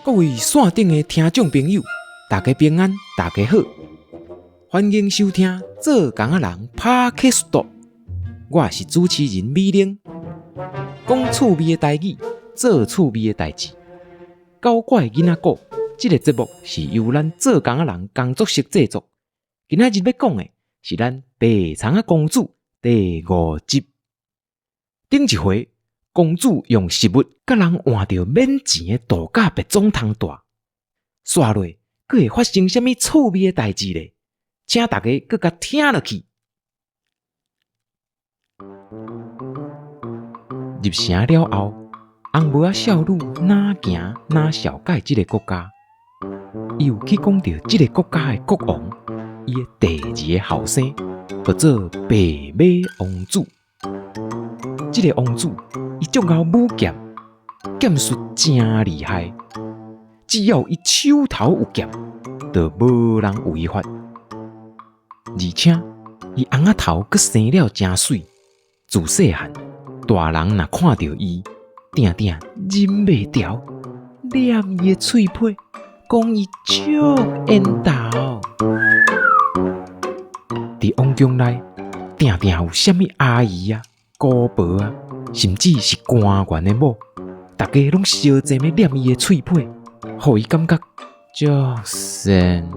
各位線頂的聽眾朋友，大家平安，大家好，歡迎收聽《做工仔人 Podcast》，我是主持人美玲，講趣味的台語，做趣味的代誌，搞怪囡仔故。這個節目是由咱做工仔人工作室製作。今仔日欲講的是咱白蔥仔公主第五集。頂一回，公主用食物佮人換著免錢的度假別莊通蹛，紲落閣會發生啥物趣味的代誌咧？請大家閣共聽落去。入城了後，紅帽仔少女哪行哪紹介這个國家，伊有去講著這个國家的國王，伊的第二个後生號做白馬王子。這个王子伊足𠢕舞劍，劍術誠厲害，只要伊手頭有劍，就無人有伊法。而且伊尪仔頭閣生了誠媠，自細漢大人若看著伊，定定忍袂牢，捏伊的喙皮，講伊足緣投。佇王宮內，定定有啥物阿姨啊、姑婆啊，甚至是官員的某，逐家攏相爭欲捏伊的喙皮，予伊感覺足仙。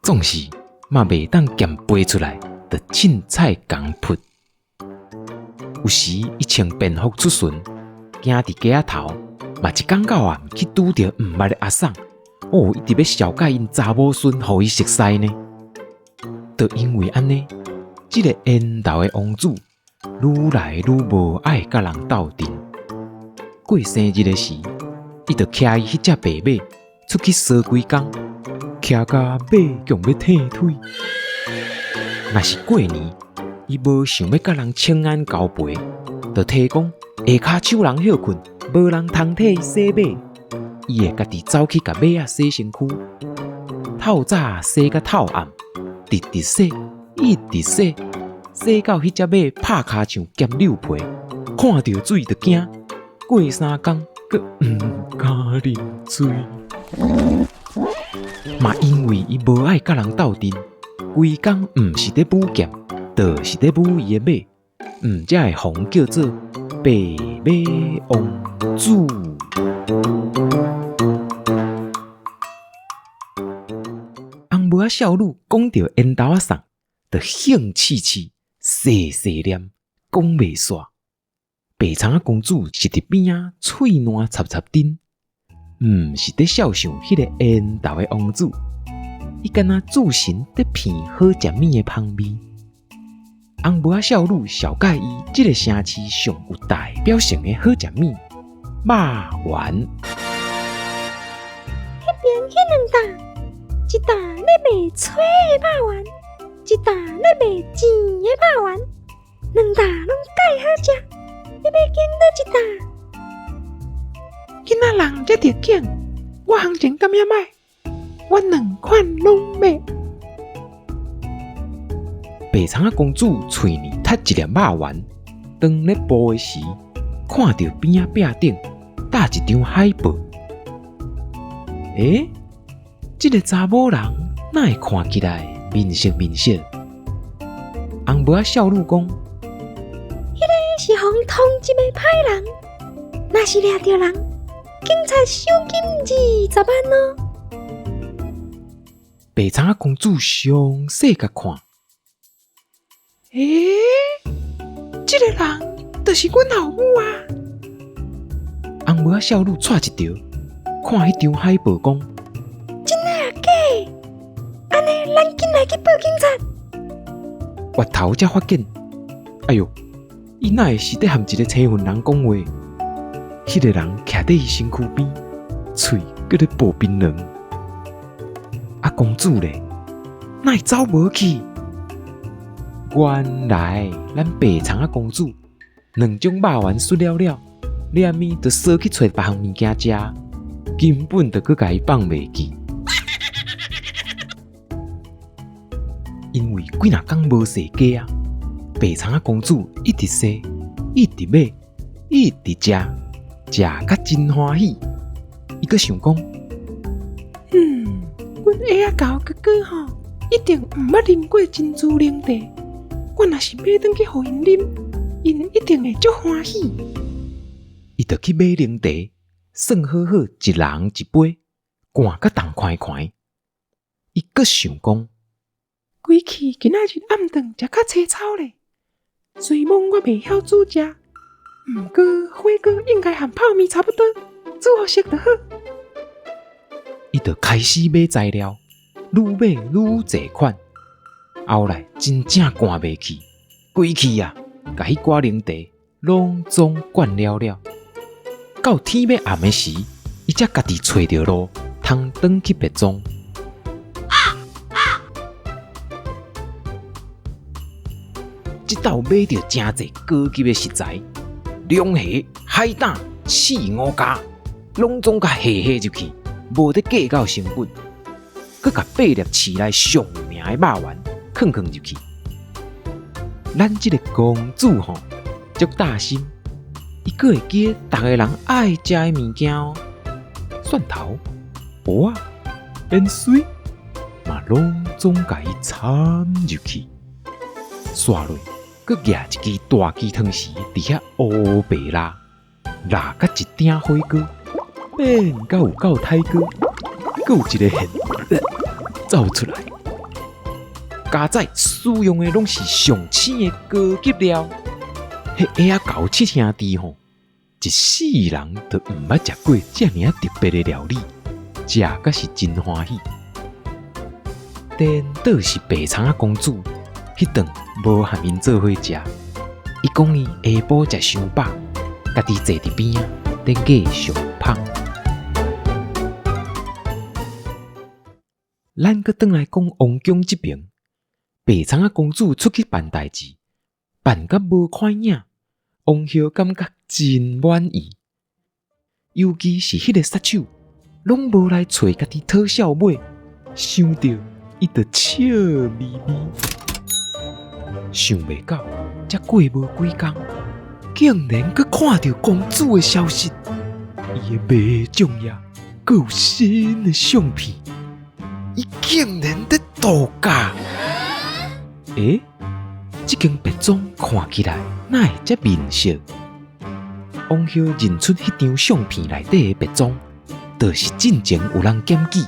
總是嘛袂當劍飛出來，就凊彩共撲。有時伊穿便服出巡，行佇街仔頭，嘛一工到暗去拄著毋捌的阿桑，哦，一直欲紹介𪜶查某孫予伊熟似呢。就因為按呢，這个緣投的王子愈來愈無愛佮人鬥陣。過生日的時，伊就騎伊彼隻白馬出去踅規工，騎甲馬強欲退腿。若是過年，伊無想欲佮人請安交陪，就提講下跤手人歇睏，無人通替伊洗馬，伊會家己走去共馬仔洗身軀，透早洗甲透暗，直直洗，一直洗，洗到彼隻馬拍尻唱兼溜皮，看著水就驚，過三工閣毋敢啉水。嘛因為伊無愛佮人鬥陣，規工毋是咧舞劍，就是咧舞伊的馬，毋才會予人叫做白馬王子。紅帽仔少女講著緣投仔送，就興刺刺、細細念，講袂煞。白蔥仔公主是佇邊仔喙瀾插插陣，毋是佇肖想彼个緣投的王子。伊敢若注神佇品好食物的芳味。紅帽仔少女紹介伊這个城市上有代表性的好食物——肉圓。彼邊彼兩擔，一擔咧賣脆的肉圓，一擔咧賣甜的肉圓，兩擔攏蓋好食。你欲揀佗一擔？囡仔人遮著揀，我行情敢遐䆀？我兩款攏欲。白蔥仔公主喙裡啜一粒肉圓，當咧哺的時，看著邊仔壁頂搭一張海報。欸，這个查某人哪會看起來面熟面熟？紅帽仔少女講：彼个是予人通緝的歹人，若是掠著人，警察賞金20萬哦。白蔥仔公主詳細共看，欸，這个人就是阮後母啊！紅帽仔少女掣一著，看彼張海報講：真的抑假的？按呢，咱緊來去報警察。回頭才發現，哎喲，伊哪會是佇和一个青雲人講話？彼个人徛佇伊身軀邊，喙閣咧哺檳榔。啊，公主咧，哪會走無去？原來咱白蔥仔公主兩種肉圓媠了了，連咪就踅去揣別項物件食，根本就閣共伊放袂記。因為幾若工無踅街啊，白蔥仔公主一直踅，一直買，一直食，食甲真歡喜。伊閣想講，阮鞋仔猴哥哥吼，一定毋捌啉過珍珠奶茶。我若是買轉去予𪜶啉，𪜶一定會足歡喜。伊就去買奶茶，算好好一人一杯，灌甲重寬寬。伊閣想講，規氣今仔日暗頓食較凄草咧。雖罔我袂曉煮食，毋過火鍋應該和泡麵差不多，煮予熟就好。伊就開始買材料，愈買愈濟款。後來真正灌袂去，規氣啊，共彼寡奶茶攏總灌了了。到天欲暗的時，伊才家己揣著路，通轉去別莊。這斗買著誠濟高級的食材，龍蝦、海膽、刺五加，攏總共下下入去，無咧計較成本，閣共八粒市內上有名的肉丸囥囥入去。咱這個公主吼，足大心，伊閣會記得逐个人愛食的物件哦，蒜頭、蚵仔、芫荽，嘛攏總共伊摻入去。煞落，閣舉一支大支湯匙佇遐烏白抐，抐甲一鼎火鍋，變甲有夠歹鍋，閣有一个現走出來。加載使用的攏是上醒的高級料。彼鞋仔猴七兄弟吼，一世人都毋捌食過遮爾仔特別的料理，食甲是真歡喜。顛倒是白蔥仔公主，彼頓無和𪜶做伙食，伊講伊下晡食傷飽，家己坐佇邊仔咧藝相拍。咱閣轉來講王宮這邊，白蔥仔公主出去辦代誌，辦甲無看影，王后感覺真滿意。尤其是彼個殺手，攏無來揣家己討笑尾，想著伊就笑眯眯。想袂到，才過無幾工，竟然閣看著公主的消息，伊的迷踪夜閣有新的相片，伊竟然佇度假。欸，這間別莊看起來哪會遮面熟？王后認出彼張相片內底的別莊，就是進前有人檢舉，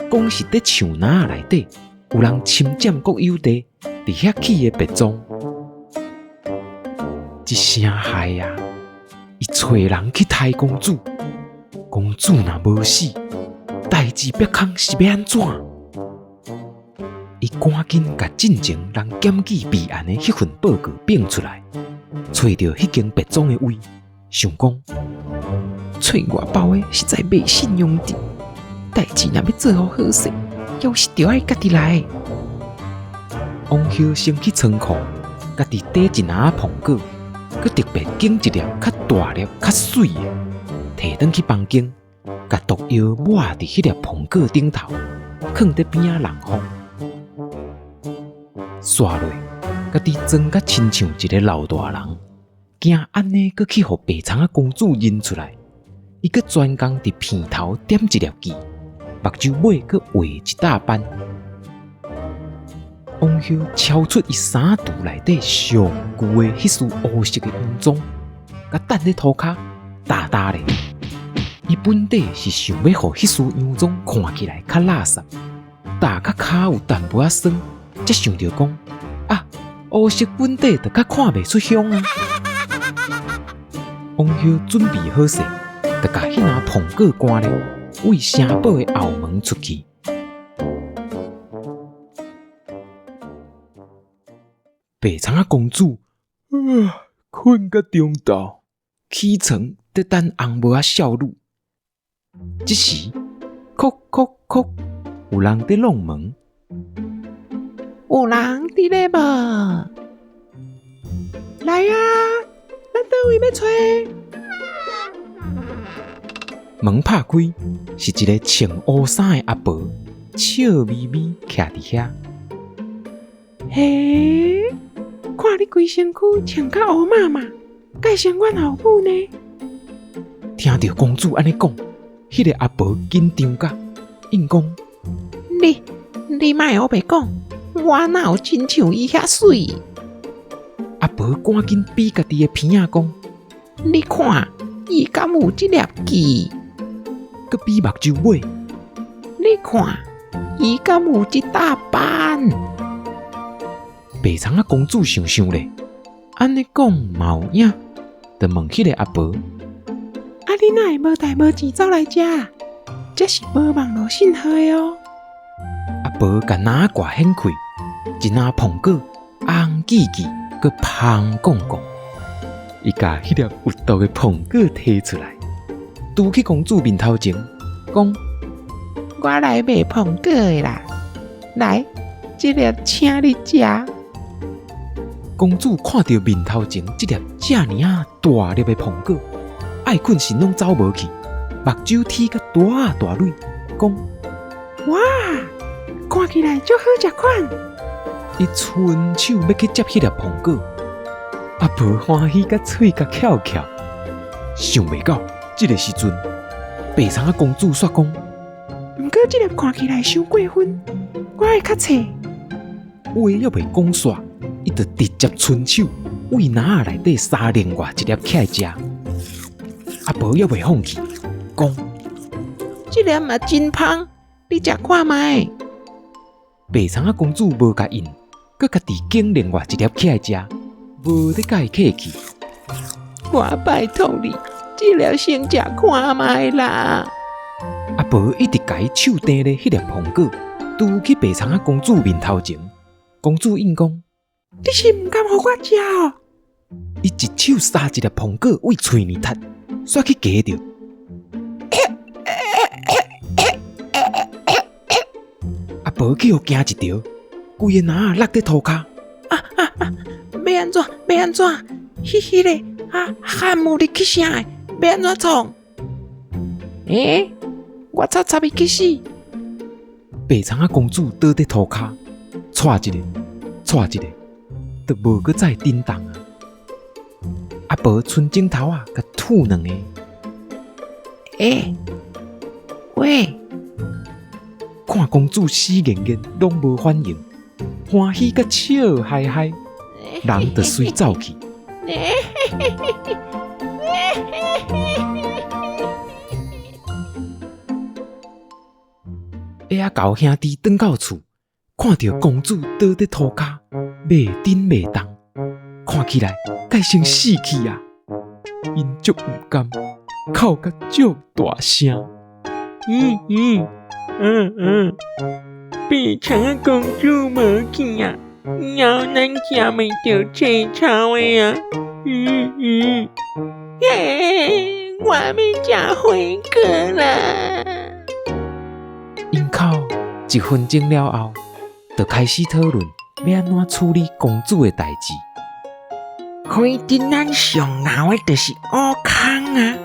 講是佇樹林仔內底有人侵佔國有地，佇遐起的別莊。這聲害啊！伊揣人去刣公主，公主若無死，代誌煏空是欲按怎？伊趕緊共進前人檢舉備案的彼份報告變出來，揣著彼間別莊的位，想講揣外包的實在袂信用的，代誌若欲做予好勢，猶是著愛家己來。王后先去倉庫，家己綴一籃仔蘋果，閣特別揀一粒較大粒、較媠的，提轉去房間，共毒藥抹佇彼粒蘋果頂頭，囥佇邊仔人風。煞落，家己裝甲親像一个老大人，驚按呢閣去予白蔥仔公主認出來，伊閣專工佇鼻頭點一粒痣，目睭尾閣畫一大斑。王后超出伊衫櫥內底上舊的彼束烏色的洋裝，共擲佇塗跤，踏踏咧。伊本底是想欲予彼束洋裝看起來較垃圾，踏甲跤有淡薄仔酸，才想著講啊，烏色本底就較看袂出香啊。王后準備好勢，就共彼籃蘋果乾咧，對城堡的後門出去。白蔥仔公主睏到中晝，起床佇等紅帽仔少女。這時，叩叩叩，有人佇弄門。有人佇咧無？來啊，咱佗位欲揣？門拍開，是一个穿烏衫的阿婆，笑眯眯徛佇遐。嘿，看你規身軀穿甲烏麻麻，蓋像阮後母呢？聽著公主按呢講，彼个阿婆緊張甲應講：你你莫烏白講，我哪有親像伊遐媠？阿婆趕緊比家己的鼻仔講：你看，伊敢有這粒痣？閣比目睭尾。你看，伊敢有這搭斑？白蔥仔公主想想咧，按呢講嘛有影，就問彼個阿婆：啊，你哪會無代無誌走來遮？這是無網路信號的哦。阿婆共籃仔蓋掀開，一籃蘋果紅記記，閣芳摃摃。伊共彼粒有毒的蘋果提出來，拄去公主面頭前，講：我來賣蘋果的啦，來，這粒請你食。公主看著面頭前這粒遮爾仔大粒的蘋果，愛睏神攏走無去，目睭啼甲大仔大蕊，講：哇，看起來足好食款。伊伸手欲去接彼粒蘋果，阿婆歡喜甲喙共翹翹，想袂到這个時陣，白蔥仔公主煞講：毋過這粒看起來傷過分，我愛較脆。話猶未講煞，伊就直接伸手對籃仔內底捎另外一粒起來食。阿婆猶未放棄，講：這粒嘛真芳，你食看覓。白蔥仔公主無共應，閣家己揀另外一粒起來食，無咧共伊客氣。我拜託你，這粒先食看覓啦。阿婆一直共伊手踮咧彼粒蘋果，拄去白蔥仔公主面頭前。公主應講：你是毋甘予我食哦？伊一手捎一粒蘋果對喙呢窒，煞去夾著。阿婆去予驚一著，規个籃仔落佇塗跤。啊啊啊！欲按怎？欲按怎？彼彼个啊，漢姆入去啥的？欲按怎創？欸，我插插伊去死！白蔥仔公主倒佇塗跤，掣一下，掣一下，就無閣再振動啊！阿婆伸指頭仔，共吐兩下。欸，喂！看公主死硬硬，攏無反應，歡喜甲笑嗨嗨，人就隨走去。矮仔猴兄弟轉到厝，看著公主倒佇塗跤，袂振袂動，看起來該先死去啊！𪜶足毋甘，哭甲足大聲。嗯嗯嗯嗯，白蔥仔公主無去啊，以後咱食袂著青草的啊！嗯嗯，嘿，我欲食火鍋啦！𪜶哭一分鐘了後，就開始討論欲按怎處理公主的代誌。反正咱上老的就是悟空啊，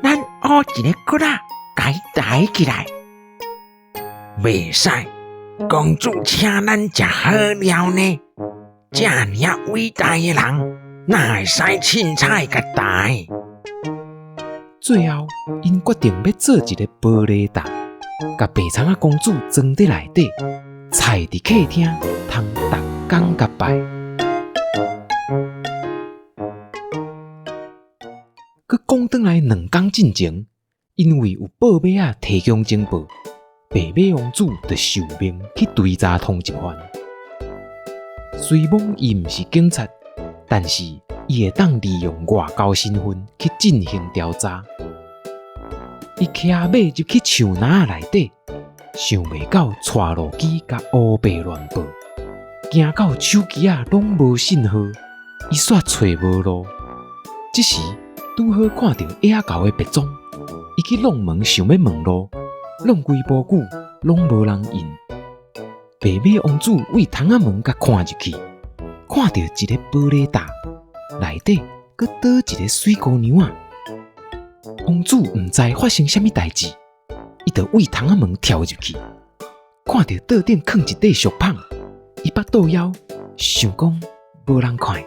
咱挖一个窟仔，共伊抬起來。袂使，公主請咱食好料呢，遮爾仔偉大的人，哪會使凊彩共抬？最後，𪜶決定欲做一個玻璃罩，共白蔥仔公主裝佇內底，踩佇客廳，通逐工共拜。閣講轉來兩工進前，因為有報馬仔提供情報，白馬王子就受命去追查通緝犯。雖罔伊毋是警察，但是伊會當利用外交身份去進行調查。伊騎馬入去樹林仔內底，想袂到帶路機共烏白亂報，行到手機仔攏無信號，伊煞揣無路。這時拄好看著矮仔猴的白裝，伊去弄門想欲問路，弄規晡久攏無人應。白馬王子對窗仔門共看入去，看著一個玻璃罩內底閣倒一個媠姑娘仔。王子毋知發生啥物代誌，伊就對窗仔門跳入去，看著桌頂囥一塊俗麭，伊腹肚枵，想講無人看，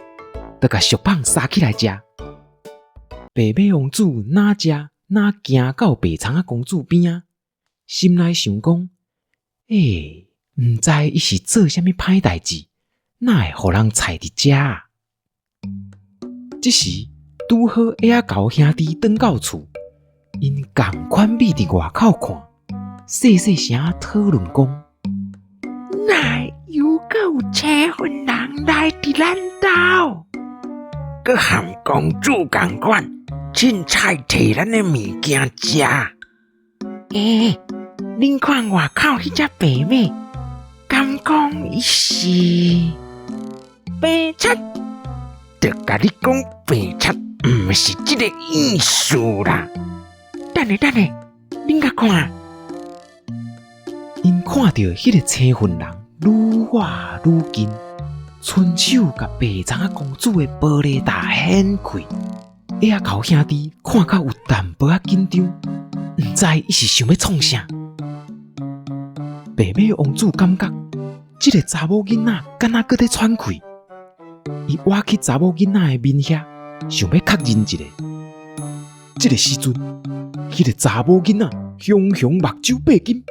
就共俗麭捎起來食。白馬王子若食若行到白蔥仔公主邊仔，心內想講：欸，毋知伊是做啥物歹代誌，哪會予人趄佇遮啊？這時拄好鞋仔猴兄弟轉到厝，𪜶仝款覕佇外口看，細細聲討論講：哪會猶閣有青雲人來佇咱兜？閣和公主仝款，凊彩提咱的物件食。欸，恁看外口彼隻白馬，敢講伊是白賊？就共你講白賊，毋是這个意思啦。等下等下，恁共看。𪜶看著彼个青雲人愈倚愈近，伸手共白蔥仔公主的玻璃罩掀開。鞋仔猴兄弟看甲有淡薄仔緊張，毋知伊是想欲創啥。白馬王子感覺這个查某囡仔敢若閣咧喘氣，伊倚去查某囡仔的面遐，想欲確認一下。這个時陣，彼个查某囡仔雄雄目睭擘金，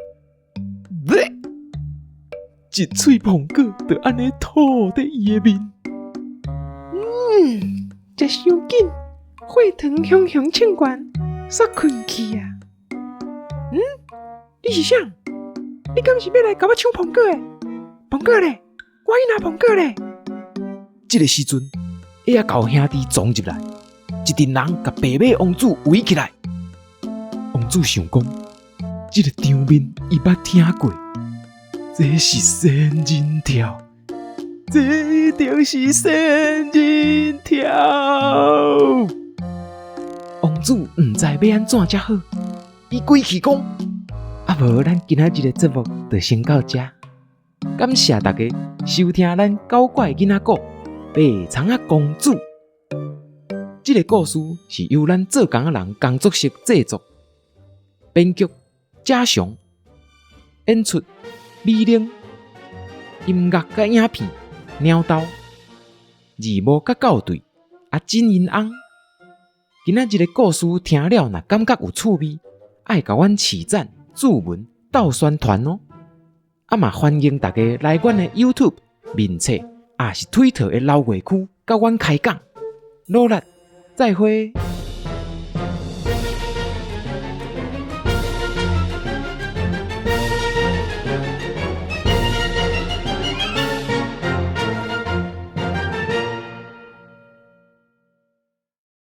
一喙蘋果就按呢吐佇伊的面。嗯，食傷緊，血糖雄雄衝懸，煞困去啊！嗯，你是啥？你敢是欲來共我搶蘋果的？蘋果咧，我去拿蘋果咧！這个時陣，鞋仔猴兄弟撞入來，一陣人共白馬王子圍起來。王子想講，這个場面伊捌聽過，這是仙人跳，這一定是仙人跳。王子毋知欲按怎才好，伊規氣講：啊無，咱今仔日的節目就先到這。感謝大家收聽咱搞怪囡仔故白蔥仔公主。這个故事是由咱做工仔人工作室製作，編劇嘉雄，演出美玲，音樂佮影片鳥豆，字幕佮校對阿金銀翁。今仔日的故事聽了，若感覺有趣味，愛共阮揤讚、注文、鬥宣傳哦。啊嘛歡迎大家來阮的 YouTube、面冊，抑是 Twitter 的留言區，佮阮開講。努力，再會。